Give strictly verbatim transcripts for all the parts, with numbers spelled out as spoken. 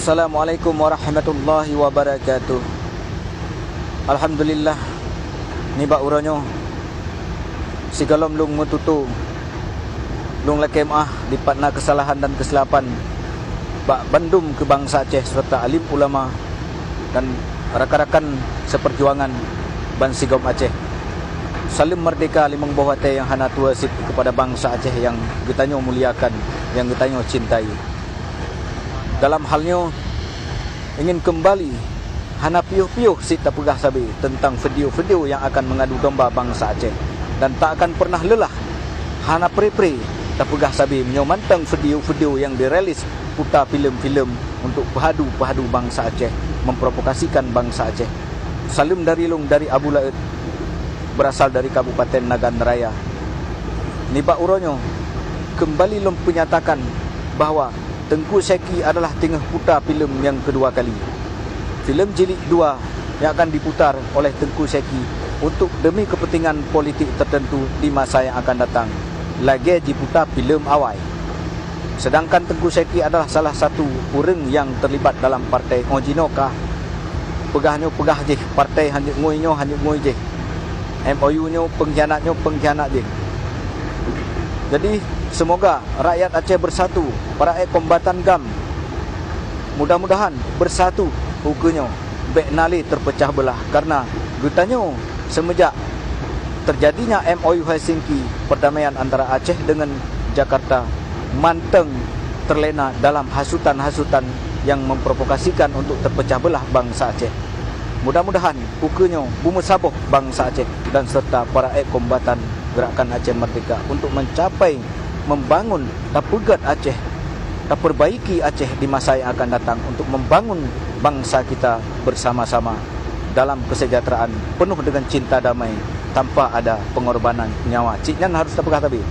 Assalamualaikum warahmatullahi wabarakatuh. Alhamdulillah, nibak uroe nyoe sigohlom lôn meututoe, lôn lakée meuáh dipat na keusalahan dan keusilapan bak bandum keu bansa Aceh seureuta alim ulama dan rakan-rakan seupeujuangan bansigom Aceh. Saleuem meurdehka limong boh watée nyang hana tuwoe cit keupada bansa Aceh nyang geutanyoe muliakan, nyang geutanyoe cintai. Dalam hal nyoe, ingin keumbali hana piôh-piôh cit tapeugah sabe teuntang video-video nyang akan meungadu domba bansa Aceh, dan tak akan peureunah leulah, hana pre-pre tapeugah sabe meunyoe mantong video-video nyang dirilis puta filem-filem untuk peuhadu-peuhadu bansa Aceh, memprovokasikan bansa Aceh. Saleuem dari lôn dari Abu Laôt, beurasal dari Kabupaten Nagan Raya. Nibak uroe nyoe, keumbali lôn peunyatakan bahwa Teungku Syeki adalah teungoh puta filem nyang keudua kali. Filem jilid dua nyang akan diputar oleh Teungku Syeki untuk demi keupeuntengan politik teuteuntu di masa nyang akan datang, lagée jiputa filem awai. Seudangkan Teungku Syeki adalah salah satu ureuëng nyang teulibat dalam partai, óh jinoe ka peugah nyoe peugah jih, partai hana jeuet ngui nyoe hana jeuet ngui jih, M O U nyoe peungkhianat nyoe peungkhianat jih. Jadi, seumoga rakyat Aceh beusatu, para ék kombatan GAM, mudah-mudahan beusatu ukeue nyoe, bék na lé teupeucah beulah, kareuna geutanyoe seumeujak teujadinya M O U Helsinki, peurdamaian antara Aceh deungon Jakarta, mantong teulena dalam hasutan-hasutan nyang memprovokasikan untuk teupeucah beulah bansa Aceh. Mudah-mudahan ukeue nyoe beumeusaboh bansa Aceh dan seureuta para ék kombatan Gerakan Aceh Merdeka untuk mencapai membangun, tapeugét Aceh, tapeurbaiki Aceh di masa nyang akan datang untuk membangun bansa kita bersama-sama dalam kesejahteraan penuh dengan cinta damai tanpa ada pengorbanan nyawa. Cit nyan harus tapeugah tabi.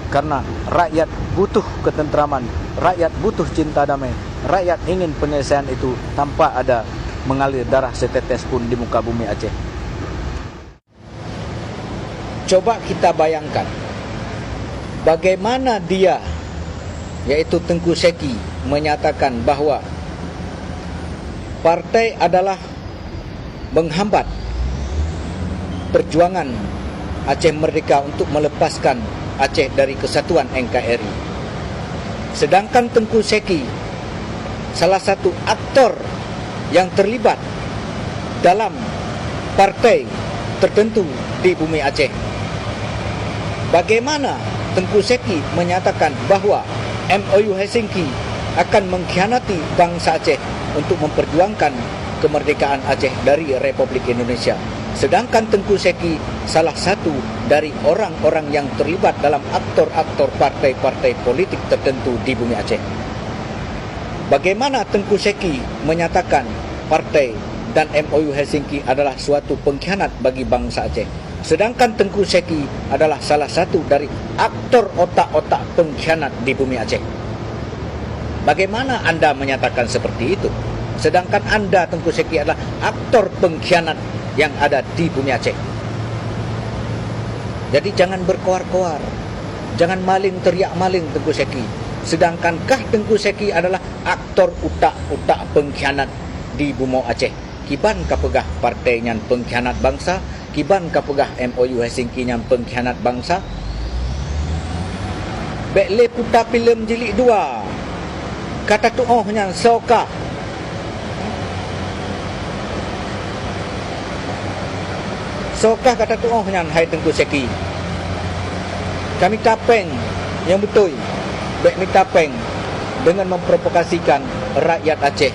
Karena rakyat butuh ketentraman, rakyat butuh cinta damai, rakyat ingin penyelesaian itu tanpa ada mengalir darah setetes pun di muka bumi Aceh. Coba kita bayangkan, bagaimana dia, yaitu Teungku Syeki, menyatakan bahwa partai adalah menghambat perjuangan Aceh Merdeka untuk melepaskan Aceh dari kesatuan N K R I. Sedangkan Teungku Syeki salah satu aktor yang terlibat dalam partai tertentu di bumi Aceh. Bagaimana Teungku Syeki menyatakan bahwa M O U Helsinki akan mengkhianati bangsa Aceh untuk memperjuangkan kemerdekaan Aceh dari Republik Indonesia? Sedangkan Teungku Syeki salah satu dari orang-orang yang terlibat dalam aktor-aktor partai-partai politik tertentu di bumi Aceh. Bagaimana Teungku Syeki menyatakan partai dan M O U Helsinki adalah suatu pengkhianat bagi bangsa Aceh, sedangkan Teungku Syeki adalah salah satu dari aktor otak-otak pengkhianat di bumi Aceh? Bagaimana anda menyatakan seperti itu, sedangkan anda, Teungku Syeki, adalah aktor pengkhianat yang ada di bumi Aceh? Jadi, jangan berkoar-koar, jangan maling teriak maling, Teungku Syeki. Sedangkan kah Teungku Syeki adalah aktor utak-utak pengkhianat di bumoe Aceh. Kiban ka peugah partai nyan pengkhianat bangsa, kiban ka peugah M O U Helsinki nyan pengkhianat bangsa. Bék lé puta filem jilid dua. Ka tatuoh nyan soe kah. Soe kah ka tatuoh nyan, hai Teungku Syeki. Kami tapeng nyang beutôi, bék mita péng deungon memprovokasikan rakyat Aceh.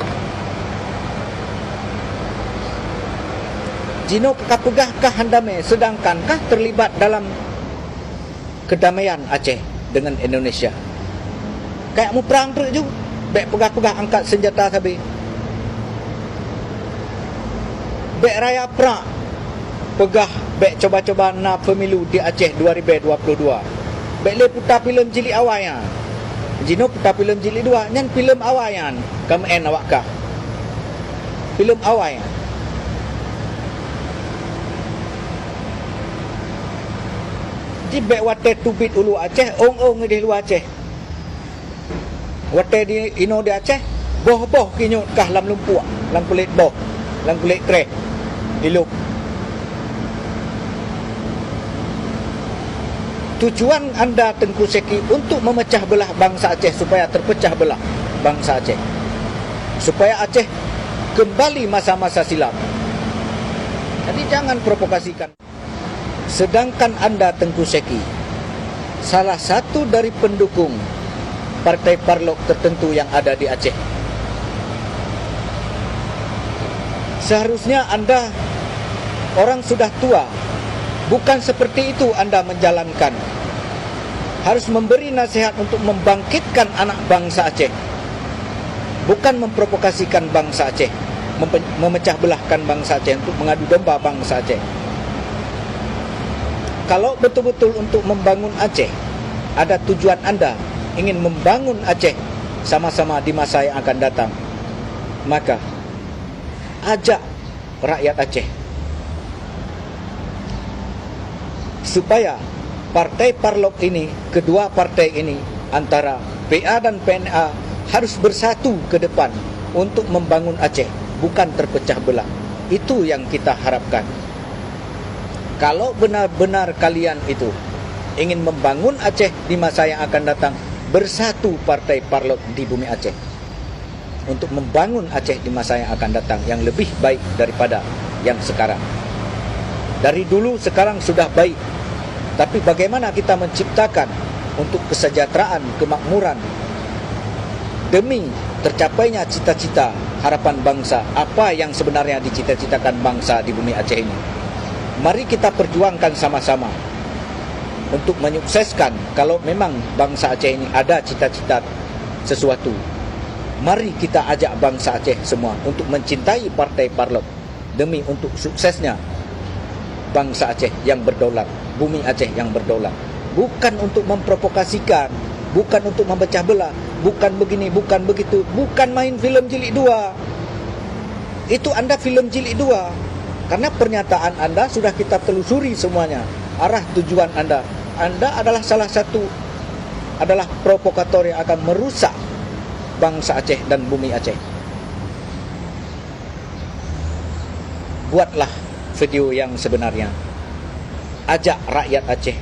Jinoe ka peugah kah han damé, sedangkan kah terlibat dalam keudamaian Aceh deungon Indonesia. Kayak muprang treuk ju, bék peugah-peugah angkat senjata sabe. Bék raya prak peugah bék coba-coba na pemilu di Aceh dua ribèe dua puluh dua. Bék lé puta filem jilid awai nyan. Jinoe puta filem jilid dua, nyan filem awai nyan ka meu'en awak kah. Filem awai nyan. Jibék watée teubiet u luwa Aceh, ong-ong idéh luwa Aceh. Watée di inoe di Aceh, Boh-boh kinyuet kah lam lumpuk, lam kulét boh, lam kulét kreh, ilop. Tujuan anda Teungku Syeki untuk memecah belah bangsa Aceh supaya terpecah belah bangsa Aceh. Supaya Aceh kembali masa-masa silam. Jadi jangan provokasikan. Sedangkan anda Teungku Syeki, salah satu dari pendukung partai parlok tertentu yang ada di Aceh. Seharusnya anda orang sudah tua, bukan seperti itu anda menjalankan. Harus memberi nasihat untuk membangkitkan anak bangsa Aceh. Bukan memprovokasikan bangsa Aceh, mempe-, memecah belahkan bangsa Aceh untuk mengadu domba bangsa Aceh. Kalau betul-betul untuk membangun Aceh, ada tujuan anda ingin membangun Aceh sama-sama di masa yang akan datang, maka ajak rakyat Aceh supaya partai parlok ini, kedua partai ini, antara P A dan P N A, harus bersatu ke depan untuk membangun Aceh, bukan terpecah belah. Itu yang kita harapkan. Kalau benar-benar kalian itu ingin membangun Aceh di masa yang akan datang, bersatu partai parlok di bumi Aceh untuk membangun Aceh di masa yang akan datang yang lebih baik daripada yang sekarang. Dari dulu sekarang sudah baik, tapi bagaimana kita menciptakan untuk kesejahteraan, kemakmuran, demi tercapainya cita-cita harapan bangsa, apa yang sebenarnya dicita-citakan bangsa di bumi Aceh ini. Mari kita perjuangkan sama-sama untuk menyukseskan, kalau memang bangsa Aceh ini ada cita-cita sesuatu. Mari kita ajak bangsa Aceh semua untuk mencintai partai parlok demi untuk suksesnya bangsa Aceh yang berdaulat, bumi Aceh yang berdaulat. Bukan untuk memprovokasikan, bukan untuk memecah belah, bukan begini, bukan begitu, bukan main filem jilid dua. Itu anda filem jilid dua. Karena pernyataan anda sudah kita telusuri semuanya, arah tujuan anda. Anda adalah salah satu, adalah provokator yang akan merusak bangsa Aceh dan bumi Aceh. Buatlah video yang sebenarnya. Ajak rakyat Aceh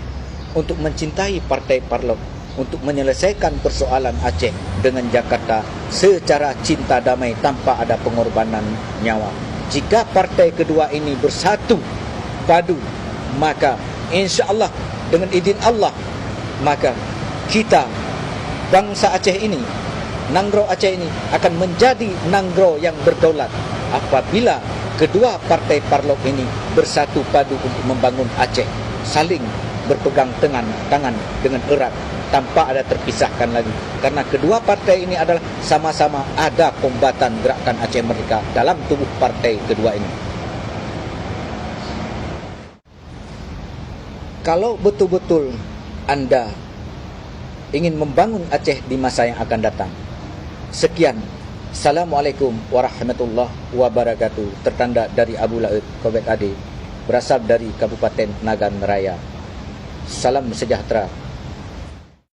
untuk mencintai partai parlok untuk menyelesaikan persoalan Aceh dengan Jakarta secara cinta damai tanpa ada pengorbanan nyawa. Jika partai kedua ini bersatu padu, maka insya Allah, dengan izin Allah, maka kita, bangsa Aceh ini, nanggroe Aceh ini akan menjadi nanggroe yang berdaulat apabila kedua partai parlok ini bersatu padu untuk membangun Aceh, saling berpegang tengan, tangan dengan erat tanpa ada terpisahkan lagi. Karena kedua partai ini adalah sama-sama ada kombatan Gerakan Aceh Merdeka dalam tubuh partai kedua ini. Kalau betul-betul anda ingin membangun Aceh di masa yang akan datang. Sekian. Assalamualaikum warahmatullahi wabarakatuh. Tertanda dari Abu Laut, Kobek Ade, berasal dari Kabupaten Nagan Raya. Salam sejahtera.